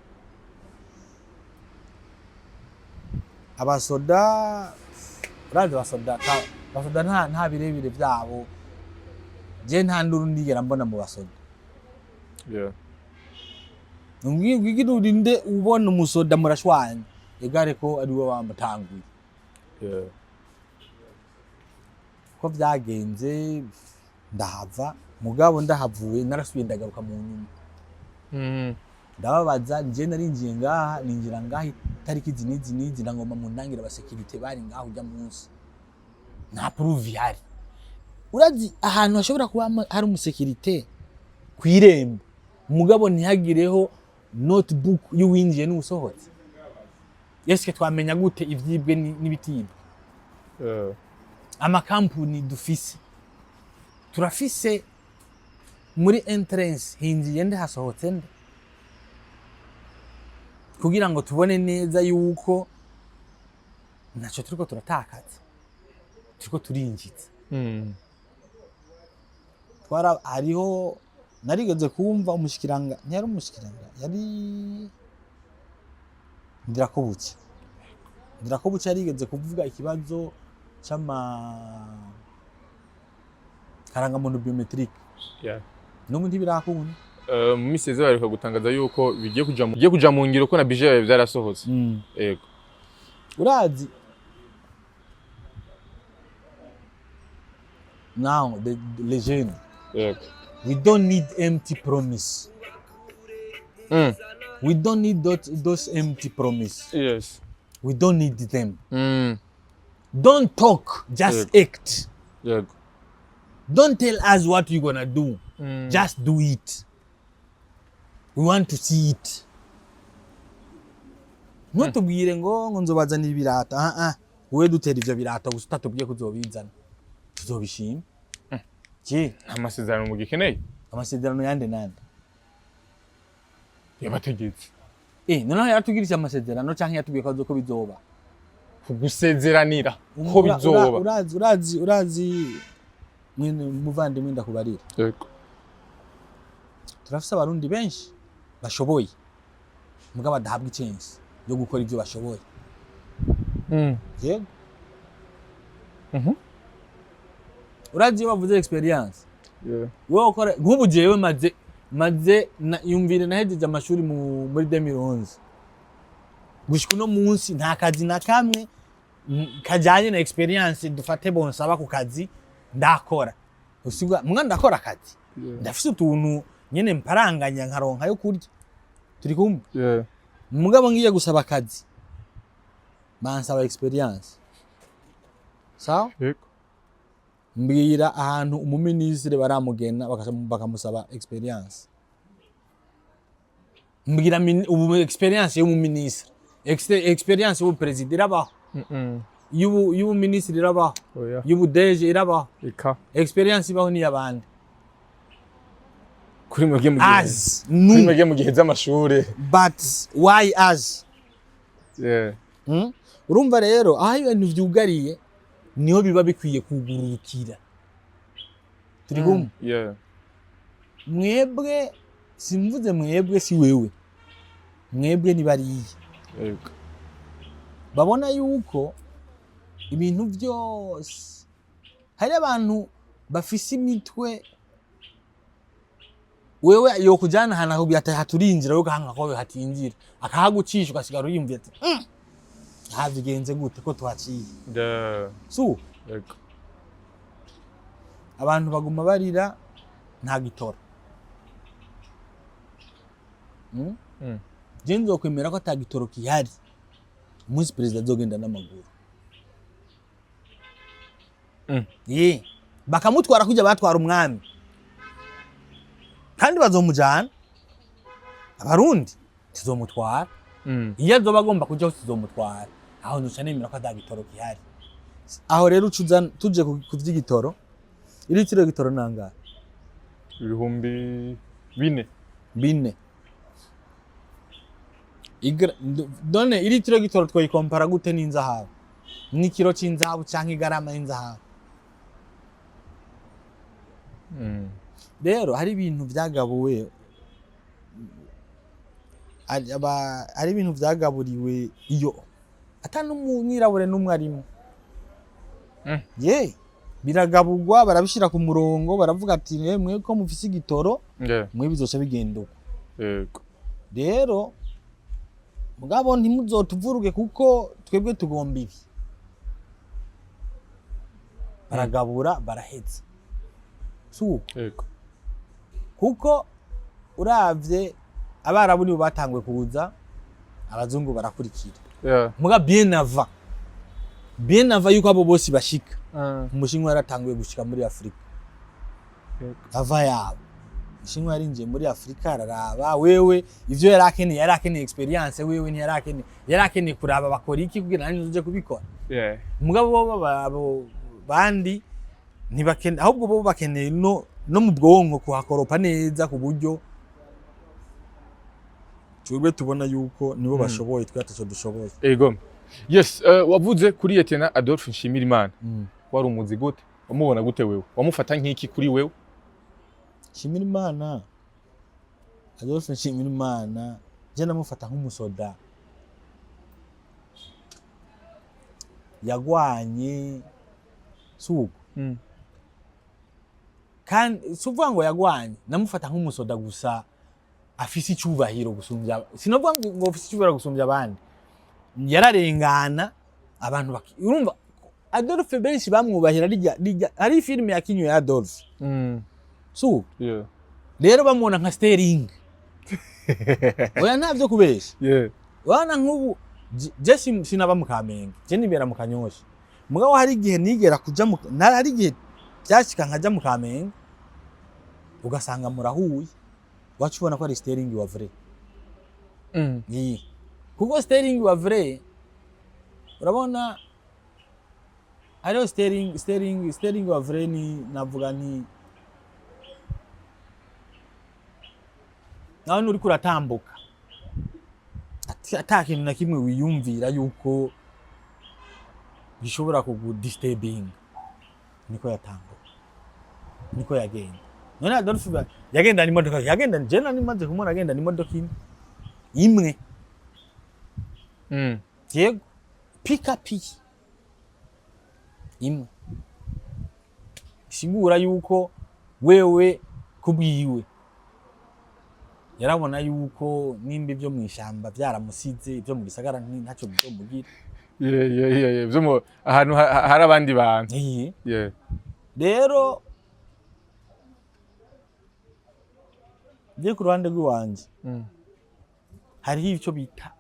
Abasoda, urazi abasoda, abasoda nta birebire vyabo. Je nta nduru ndigera mbona mu basoda. Ngigira urinde ubona umusoda murashwanye, egare ko ari we wamutanguye. Ko vyagenze, ndahava. Mugabo ndahavuye narasubiye ndagaruka mu nyuma, ndababaza: nje narinjiye ngaha, ninjira ngaha itariki izi n'izi n'izi, ndangomba mu ndangira aba sécurité bari ngaho ujya munsi. Nta preuve ihari. Urazi ahantu hashobora kuba hari umu sécurité kw'irembo, mugabo ntihagireho notebook y'uwinjiye n'uwusohotse? Eske twamenya gute ivyibwe n'ibitibwe? Amakampuni dufise, turafise muri entrance hinjiye nde, hasohotse nde, kugira ngo tubone neza yuko ntacyo turiko turatakaza, turiko turinjiza. Twara hariho narigeze kumva umushikiranga, ntiyari umushikiranga, yari Ndirakobuca. Ndirakobuca yarigeze kuvuga ikibazo c'ama karangamuntu biométrique. N'ubu ntibirakunda. Mu minsi iheze baheruka gutangaza yuko bigiye kuja mu ngiro, ko na budget yawe vyarasohotse. Yego. Urazi, now les jeunes, we don't need empty promise. We don't need those empty promise. We don't need them. Don't talk, just act. Don't tell us what you're gonna do. Just do it. We want to see it. Ntutubwire ngo nzobazanira ibirato. Ah ah, wowe dutera ivyo birato gusa, utatubwiye ko uzobizana, tuzobishima je? Nta masezerano mugikeneye. Amasezerano yande nande? Yabategetsi. Noneho yaratugirisha amasezerano canke yatubwiye ko azoko bizoba? Kugusezeranira ko bizoba. Urazi mwene muvandimwe, ndakubarira. Turafise Abarundi benshi bashoboye, mugabo badahabwa i chance yo gukora ivyo bashoboye. Yego. Urazi iyo bavuze expérience, wowe ukora nk'ubu, jewe maze yumvire, nahejeje amashuri muri 2011, gushika uno munsi nta kazi na kamwe kajanye na expérience dufate bonsaba ku kazi ndakora. Usigwa mwa ndakora akazi, ndafise utuntu nyene mparanganya nkaronka yo kurya, turi kumwe. Mugabo ngiye gusaba akazi bansaba expérience, sawa? Yego. Mbwira ahantu umuminisitiri baramugena bakamusaba expérience. Mbwira ubu experience y'umuminisitiri, experience y'ubu perezida irabaho? Mm. Y'ubu minisitiri irabaho? Oya. Y'ubu DG irabaho? Eka. Experience ibaho ni iy'abandi. Kuri mwebwe mu gihe As kuri nu mwebwe mu gihe z'amashure. But why us? Yeah. Urumva rero, aho ibintu vyugariye niho biba bikwiye kugurukira. Turi kumwe? Yeah. Mwebwe, simvuze mwebwe, si wewe, mwebwe ni bariya Yego. Babona yuko ibintu byose, hari abantu bafise imitwe, wewe yokujana ahantu akakubwira ati haturinjira, wewe ukahanga ko hatinjira, akahagucisha, ugasigara uriyumvira ati aha bigenze gute ko tuhaciye?" Yeah. Su Yego. Abantu baguma barira nta gitoro. Mm. Je nzokwemera ko ata gitoro kihari umunsi perezida azogenda n'amaguru. Ye bakamutwara kujya batwara umwami, kandi bazomujana. Abarundi tuzomutwara. Iyo azoba agomba kujaho, tuzomutwara. Aho nzoca nemera ko ata gitoro gihari. Aho rero uca tuje ku vy'igitoro. Iritiro y'igitoro nangahe? 4000. 4. None iritiro y'igitoro twoyikompara gute n'inzahabu, n'ikiro c'inzahabu canke igarama y'inzahabu? Rero hari ibintu vyagabuwe, hari ibintu vyagaburiwe iyo ata n'umwirabure n'umwe arimo. Ye biragaburwa, barabishira ku murongo, baravuga ati: "Mwe ko mufise igitoro, mwe bizoca bigenda uko." Rero mugabo ntimuzotuvuruge kuko twebwe tugomba ibi. Baragabura, baraheza, si uko? Yego. Kuko uravye, Abarabu nibo batanguye kuza, abazungu barakurikira. Muga bien avant, bien avant yuko abo bose bashika, Umushinwa yaratanguye gushika muri Afurika. Ava yabo, Umushinwa yarinjiye muri Afurika, araraba wewe ivyo yari akeneye. Yari akeneye experience, wewe ntiyari akeneye. Yari akeneye kuraba bakora iki kugira nanjye nzoje kubikora. Mugabo bo abo bandi ntibakene, ahubwo bo bakeneye no mu bwonko kuhakoropa neza, ku buryo twebwe tubona yuko nibo bashoboye, twe ataco dushoboye. Ego. Yes, wavuze kuri Lieutenant Adolphe Nshimirimana. Wari umuzi gute? Wamubona gute wewe? Wamufata nk'iki kuri wewe? Nshimirimana Adolphe Nshimirimana, je namufata nk'umusoda yagwanye, suko? Kandi si uvuga ngo yagwanye, namufata nk'umusoda gusa afise icyubahiro gusumbya, sinavuga ngo afise icyubahiro gusumbya abandi, yararengana abantu urumva Adolphe benshi bamwubahira rijya hari filime yakinywe ya Adolphe, suko? Yeah. Rero bamubona nka Sterling. Oya, ntabyo kubesha. Wana nk'ubu je sinaba mu Kamenge, je nibera mu Kanyosha. Mugabo hari igihe nigera kuja mu hari igihe byashika nkaja mu Kamenge, ugasanga murahuye, wacu ubona ko ari Sterling wa vrai. Ni kuko Sterling wa vrai, urabona hariho Sterling wa vrai, ni navuga nti nawe nuriko uratambuka ata kintu na kimwe wiyumvira yuko gishobora kugudisturbinga, niko yatambuka, niko yagenda. None Adolphe yagendana imodoka, yagenda, je nari maze kumubona agendana imodoka imwe imwe. Yego, pikapi imwe, isigura yuko wewe kubwiwe yarabona yuko nimba ibyo mu ishyamba byaramusize, ibyo mu gisagara ntacyo bizomugira. Yeah. Vyo mu ahantu hari abandi bantu. Rero je ku ruhande rw'iwanje, hariho icyo bita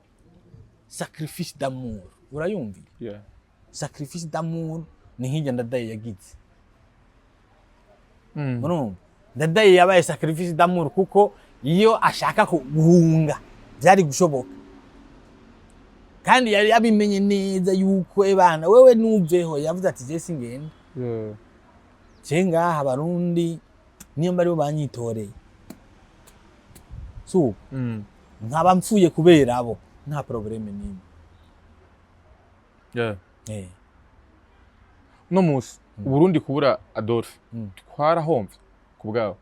sacrifice d'amour, urayumvira? Yeah. Sacrifice d'amour ni nk'irya Ndadaye yagize. Urumva, Ndadaye yabaye sacrifice d'amour kuko iyo ashaka guhunga Byari gushoboka, kandi yari yabimenye neza yuko ebana wewe nuveho, yavuze ati: "Je singenda." Je ngaha Abarundi niyo mbari bo banyitoreye, so nkaba mpfuye kubera abo, nta problème n'imwe. Uno munsi Uburundi kubura Adolphe, twarahomvye ku bwabo?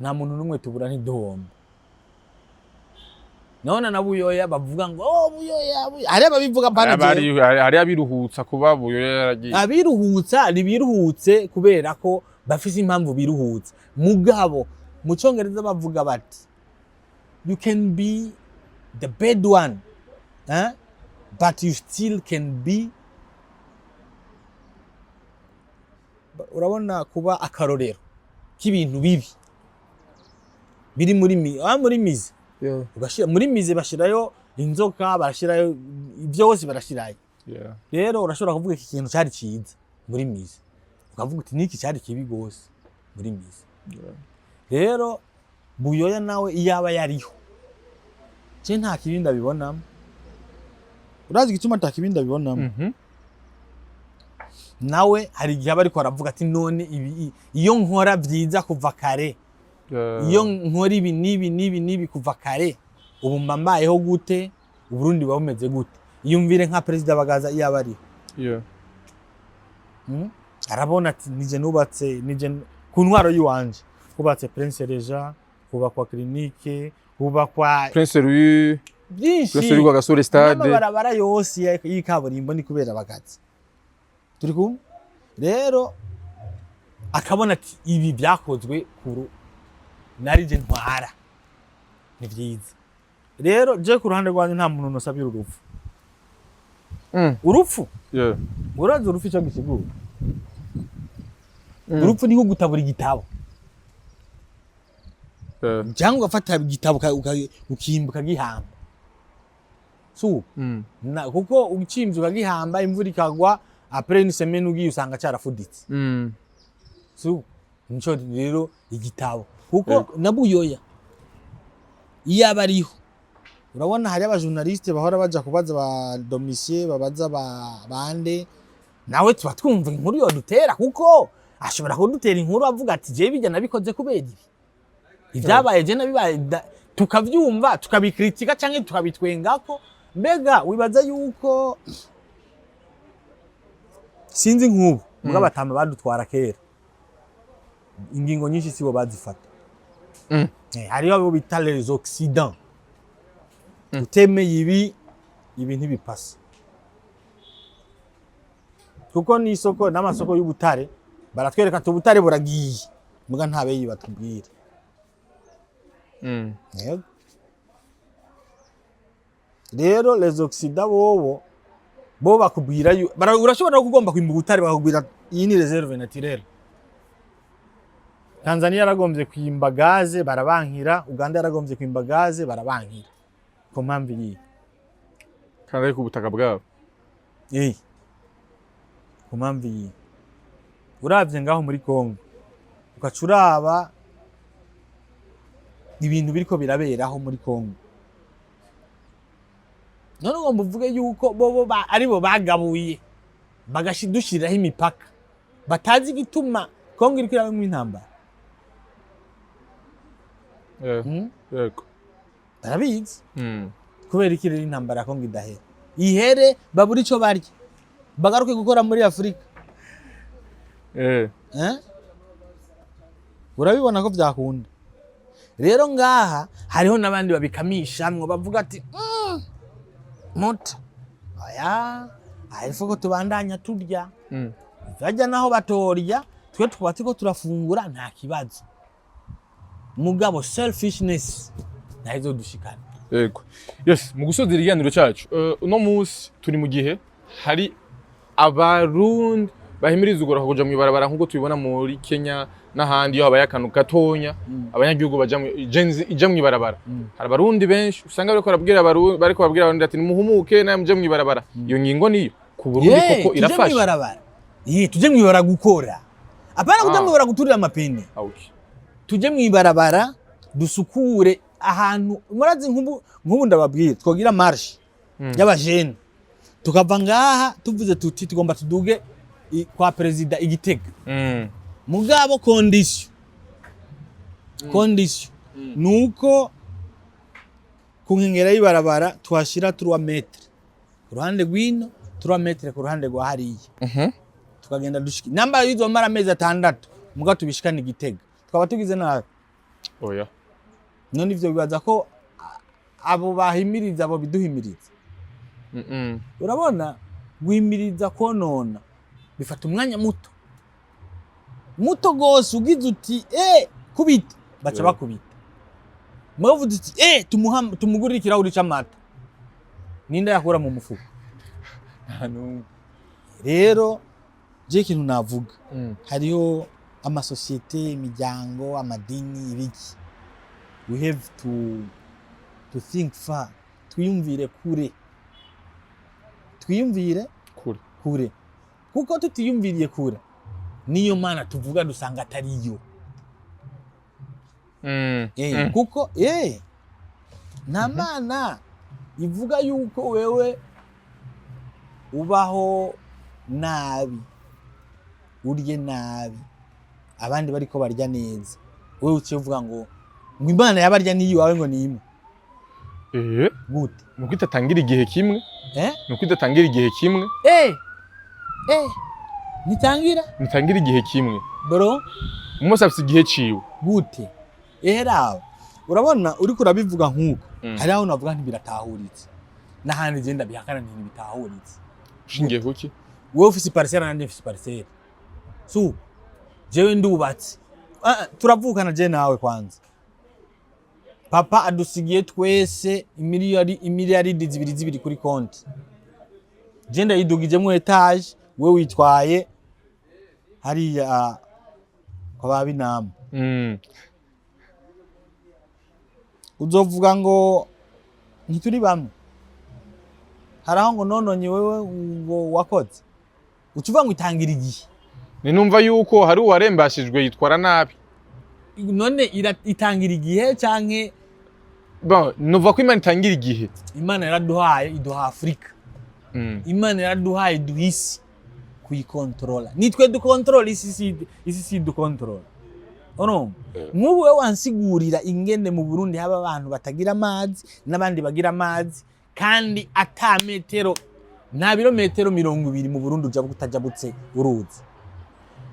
Nta muntu n'umwe tubura ntiduhombe. None na Buyoya bavuga ngo: "Oh, Buyoya, Buyoya." Hari ababivuga mpana jewe. Hari abiruhutsa kuba Buyoya yaragiye. Abiruhutsa ntibiruhutse kubera ko bafise impamvu biruhutsa. Mugabo mu Cyongereza bavuga bati: "You can be the bad one, eh? But you still can be." Urabona, kuba akarorero k'ibintu bibi biri muri muri musée, ugashira muri musée, bashirayo inzoka, barashirayo byose, barashirayo. Rero urashobora kuvuga iki kintu cyari cyiza muri musée, ukavuga uti niki cyari kibi gose muri musée. Rero Buyoya nawe iyo aba yariho, je nta kibi ndabibonamo. Urazi igituma ata kibi ndabibonamo? Mhm. Nawe hari igihe aba ariko aravuga ati: "None ibi iyo nkora byiza kuva kare, iyo nkora ibi n'ibi n'ibi n'ibi kuva kare, ubu mba mbayeho gute? Uburundi buba bumeze gute?" Iyumvire nka Perezida Bagaza iyo aba ariho. Arabona ati: "Nije nubatse, nije ku ntwaro y'iwanje hubatse Prince Régent, hubakwa clinique, hubakwa Prince Louis, byinshi." Prince Louis Rwagasore, stade. N'amabarabara yose y'ikaburimbo ni kubera Bagaza. Turi kumwe? Rero akabona ati: "Ibi byakozwe kuru narije ntwara, ni byiza." Rero je ku ruhande rwanjye nta muntu nosabira urupfu. Urupfu, urazi urupfu icyo gisigura? Urupfu ni nko gutabura igitabo, cyangwa ugafata igitabo ukimba ukagihamba, si uko? Kuko ukimvye ukagihamba, imvura ikagwa, après une semaine ugiye usanga carafuditse. Si uko? Nico rero igitabo, kuko na Buyoya iyo aba ariho, urabona hari abajournaliste bahora baja kubaza ba Domitien, babaza ba bande, nawe tuba twumva inkuru yodutera, kuko ashobora kudutera inkuru avuga ati: "Jewe bijya nabikoze kubera ibi, ibyabaye je nabibaye tukavyumva, tukabikritika canke tukabitwengako. Mbega wibaza yuko, sinzi, nk'ubu mbwa batama badutwara kera, ingingo nyinshi sibo bazifata. Hariho abo bita les occidents: utemeye ibi, ibi ntibipasa, kuko n'isoko n'amasoko y'ubutare baratwereka ati: "Ubutare buragiye," mbwa nta beyi batubwira. Yego. Rero les occidents bobo bo bakubwira urashobora no kugomba kwimba ubutare, bakakubwira: "Iyi ni réserve naturelle." Tanzania yaragombye kwimba gaze, barabankira. Uganda yaragombye kwimba gaze, barabankira. Ku mpamvu iyi? Kandi ari ku butaka bwabo. Ku mpamvu iyi? Uravye ngaho muri Congo, ugaca uraba ibintu biriko biraberaho muri Congo, none ugomba uvuge yuko bobo aribo bagabuye bagadushiriraho imipaka, batazi igituma Congo iriko irabamwo intambara? Yego. Barabizi. Kubera iki rero intambara ya Congo idahera? Ihere babura ico barya, bagaruke gukora muri Afurika. Eh? Urabibona ko vyakunda. Rero ngaha hariho n'abandi babikamishamwo, bavuga ati: "Muta oya, ariko ko tubandanya turya, bajya naho batorya, twe twaba turiko turafungura, nta kibazo." Mugabo selfishness nayo izodushikana. Yego, yes. Mu gusoza ikiganiro cyacu, uno munsi turi mu gihe hari Abarundi bahimiriza ugoroka kuja mw'ibarabara, nk'uko tubibona muri Kenya n'ahandi. Iyo habaye akantu gatonya, abanyagihugu baja Gen Z ija mw'ibarabara. Hari Abarundi benshi usanga bariko barabwira Abarundi, bariko babwira Abarundi ati: "Nimuhumuke nawe muje mw'ibarabara." Iyo ngingo niyo ku Burundi koko Tuje irafasha? Mw'ibarabara. Ye, tuje mw'ibarabara gukora, apana kuja mw'ibarabara guturira amapine. Ah, okay. Tuje mw'ibarabara dusukure. Ahantu murazi, nk'ubu ndababwira, twogira marche y'abajene, tukava ngaha tuvuze tuti tugomba tuduge kwa perezida i Gitega, mugabo condition nuko ku nkengera y'ibarabara tuhashira 3 mètres ku ruhande rw'ino, 3 mètres ku ruhande rwa hariya, tukagenda dushika namba yizomara amezi 6, mugabo tubishikane i Gitega, tukaba tugize nabi? Oya. None ivyo bibaza ko abo bahimiriza, abo biduhimiriza? Urabona, guhimiriza konona bifata umwanya muto muto gose. Ugize uti kubita, baca bakubita. Mwavuze uti tumuha, tumugurire ikirahuri c'amata, ninde yakura mu mufuko? Nta n'umwe. Rero je ikintu navuga, hariho amasosiyete, imiryango, amadini, ibiki, we have to think far, twiyumvire kure, twiyumvire kure. Kure, kuko tutiyumviriye kure, niyo mana tuvuga dusanga atariyo. Kuko nta mana ivuga yuko wewe ubaho nabi, urye nabi, abandi bariko barya neza, wewe uciye uvuga ngo Imana yabarya niyi wawe ngo ni imwe. Gute? Nuko idatangira igihe kimwe. Eh? Nuko idatangira igihe kimwe. Eh, ntitangira. Ntitangira igihe kimwe. Bro. Umunsi afise igihe ciwe. Gute? Erawe, urabona uriko urabivuga nk'uko, hari aho navuga ntibiratahuritse n'ahandi genda bihakana ntibitahuritse. Ushingiye kuki? Wewe ufise parcelle, nanjye mfise parcelle, su jewe ndubatse. Ah, turavukana je nawe. Kwanza papa adusigiye twese imiliyari, imiliyaridi zibiri zibiri kuri konti. Je ndayidugijemwo étage, we witwaye hariya kwa babinama. Uzovuga ngo ntituri bamwe? Hari aho ngo nononye wewe ngo wakoze, uca uvuga ngo itangira igihe. Ni numva yuko hari uwarembashijwe yitwara nabi. None itangira igihe canke? Bon, nuva ko Imana itangira igihe. Imana yaraduhaye, iduha Afurika. Imana yaraduhaye, iduha isi kuyikontrola. Nitwe dukontrola isi, isi si dukontrola. Urumva, nk'ubu wewe wansigurira ingene mu Burundi haba abantu batagira amazi n'abandi bagira amazi, kandi ata metero, nta birometero 20 mu Burundi uja utajabutse uruzi?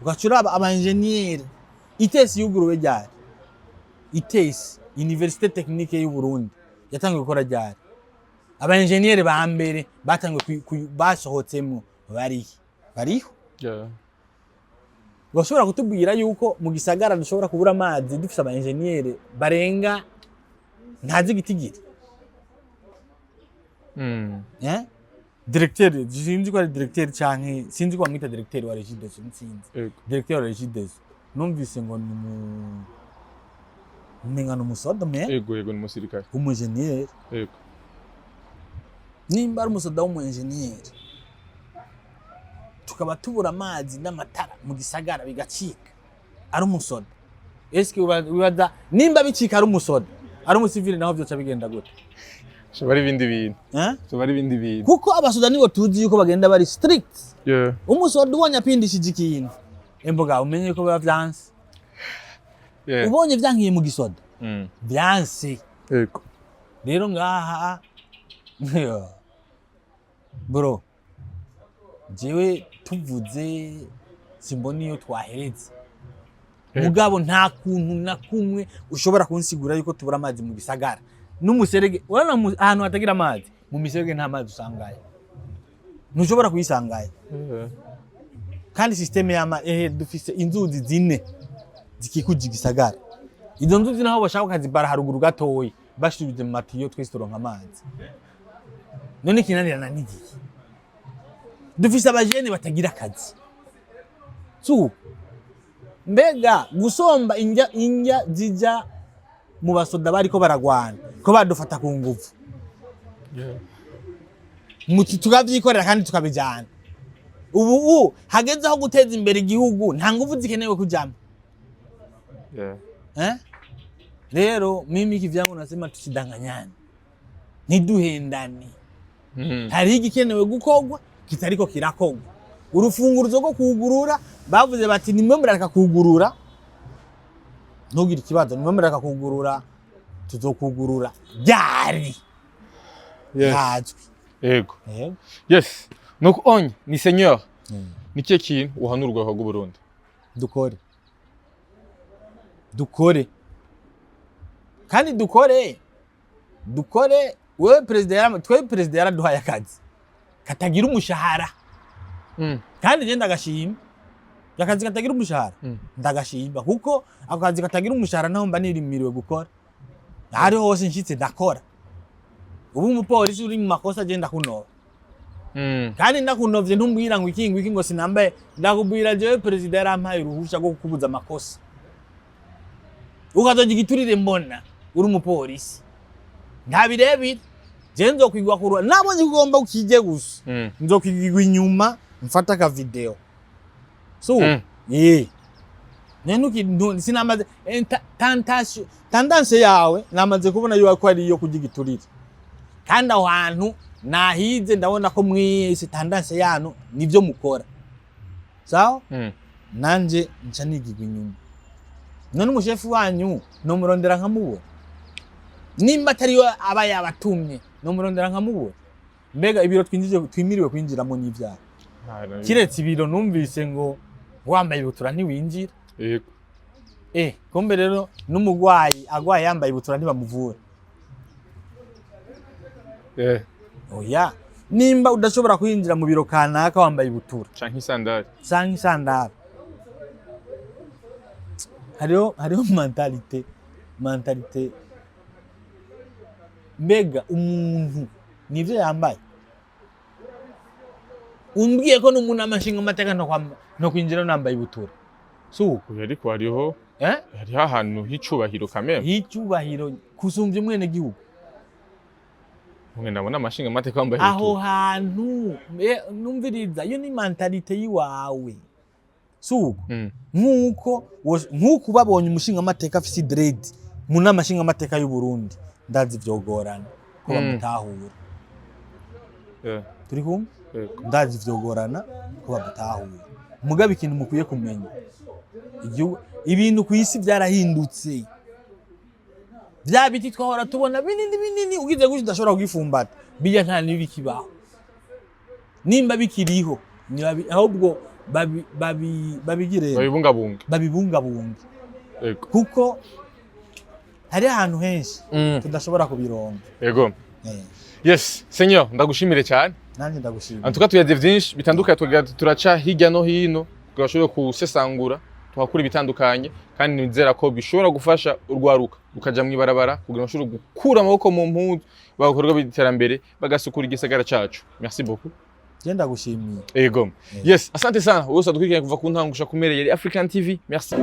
Ugaca uraba abanjeniyeri. ITS yuguruwe ryari? ITS, Université Technique y'u Burundi, yatangiye gukora ryari? Abaenjeniyeri ba mbere batangiye basohotsemwo barihe? Bariho? Bashobora kutubwira yuko mu gisagara dushobora kubura amazi dufise abaenjeniyeri barenga ntazi igitigiri? Eh? Directeur, sinzi ko ari directeur canke sinzi ko bamwita directeur wa Regideso, sinzi. Directeur wa Regideso numvise ngo ni mu umenga ni umusoda me. Ego, ni umusirikare. W'umujeniyeri. Nimba ari umusoda w'umuenjeniyeri, tukaba tubura amazi n'amatara mu gisagara bigacika ari umusoda, eske wibaza nimba bicika ari umusoda, ari umusivili naho vyoca bigenda gute? Shobora ari ibindi bintu. Eh? Shobora ari ibindi bintu. Kuko abasoda nibo tuzi yuko bagenda bari strict. Umusoda ubonye apindishije ikintu, emboga umenye ko biba vyanse. Ubonye vyankiye mu gisoda, vyanse. Rero ngaha, bro, jewe tuvuze simbona iyo twahereze. Mugabo nta kuntu na kumwe ushobora kunsigura yuko tubura amazi mu gisagara n'umuserege. Urabona ahantu hatagira amazi, mu miserege nta mazi usangayo, ntushobora kuyisangayo. Kandi système y'ama dufise inzuzi zine zikikuje igisagara. Izo nzuzi naho bashaka bakazibara haruguru gatoyi, bashubije mu matiyo, twese turonka amazi. None kinanirana n'igihe dufise abajene batagira akazi su? Mbega gusomba injya injya zijya mu basoda bariko baragwana ko badufata ku nguvu, tukavyikorera kandi tukabijana, ubu hageze aho guteza imbere igihugu, nta nguvu zikenewe kujamwo. Eh? Rero mimi kivyangu nasema tusidanganyane, ntiduhendane. Hariho igikenewe gukorwa kitariko kirakorwa. Urufunguruzo rwo kugurura, bavuze bati: "Nimwe murareka kugurura, ntugire ikibazo, nimwe murareka kugurura, tuzokugurura ryari?" Ntazwi. Yego. Yego. Yes, nuko onye ni seigneur, ni kihe kintu uhanura urwaruka rw'Uburundi? Dukore, dukore kandi dukore, dukore. Wewe perezida yara, twe perezida yaraduhaye akazi katagira umushahara. Kandi je ndagashima akazi katagira umushahara. Ndagashima kuko ako kazi katagira umushahara naho mba nirimiriwe gukora, ahari hose nshitse ndakora. Ubu umupolisi uri mu makosa, je ndakunova. Kandi ndakunovye, ntumbwira ngo iki, ngo iki, ngo sinambaye. Ndakubwira jewe perezida yarampaye uruhusha rwo kukubuza amakosa, ukazoja igiturire mbona uri umupolisi, nta birebire. Je nzokwigwa kurwa nabonye ko ugomba ukije gusa. Nzokwigwa inyuma, mfata aka video so. Nenuki sinamaze tentation, tendance yawe namaze kubona yuko ari iyo kurya igiturire, kandi aho hantu nahize ndabona ko mwese tendance yanu nivyo mukora, sawa. Nanje nca nigigwa inyuma. None umushefu wanyu nomurondera nkamubura? Nimba atariyo aba yabatumye, nomurondera nkamubura? Mbega ibiro twinjije, twimiriwe kwinjiramo n'ivyaha? Kiretse ibiro numvise ngo wambaye ibutura ntiwinjira. Yego. Kumbe rero n'umugwayi agwaye yambaye ibutura ntibamuvura. Oya, nimba udashobora kwinjira mu biro kanaka wambaye ibutura Canke isandari. Canke isandara, hariho mentalité. Mbega umuntu nivyo yambaye? Umbwiye ko n'umuntu amashinga amateka no kwinjira nambaye ibutura, si uko? Oya, ariko hariho Eh? hariho ahantu h'icubahiro kameme. Y'icyubahiro kusumvya umwene gihugu. Mwe ndabona amashinga amateka wambaye Aho ibutura. hantu numviriza, iyo ni mentalité yiwawe, si uko? Nkuko babonye umushinga amateka afise dread mu nama nshinga amateka y'u Burundi, ndazi vyogorana ko bamutahura. Turi kumwe? Yego. Ndazi vyogorana ko bamutahura. Mugabe ikintu mukwiye kumenya, igihugu, ibintu ku isi byarahindutse. Bya biti twahora tubona binini binini, ugize gutyo udashobora kugifumbata, bijya nta n'ibikibaho. Nimba bikiriho ahubwo babigire Babibungabunge. Babibungabunge. Kuko hari ahantu henshi tudashobora kubironga. Yes, seigneur, ndagushimire cyane. Nanjye ndagushimira. Antuka tuyaze vyinshi bitandukanye, tukagira turaca hirya no hino tugashobora gusesangura, tuhakura ibitandukanye, kandi nizera ko bishobora gufasha urwaruka rukaja mw'ibarabara kugira ngo bashobore gukura amaboko mu mpuzu, bagakorwa by'iterambere, bagasukura igisagara cacu. Merci beaucoup. Je ndagushimiye. Ego. Yes, asante sana wose adukurikiranye kuva ku ntango gushika ku mpera. Yari African TV. Merci.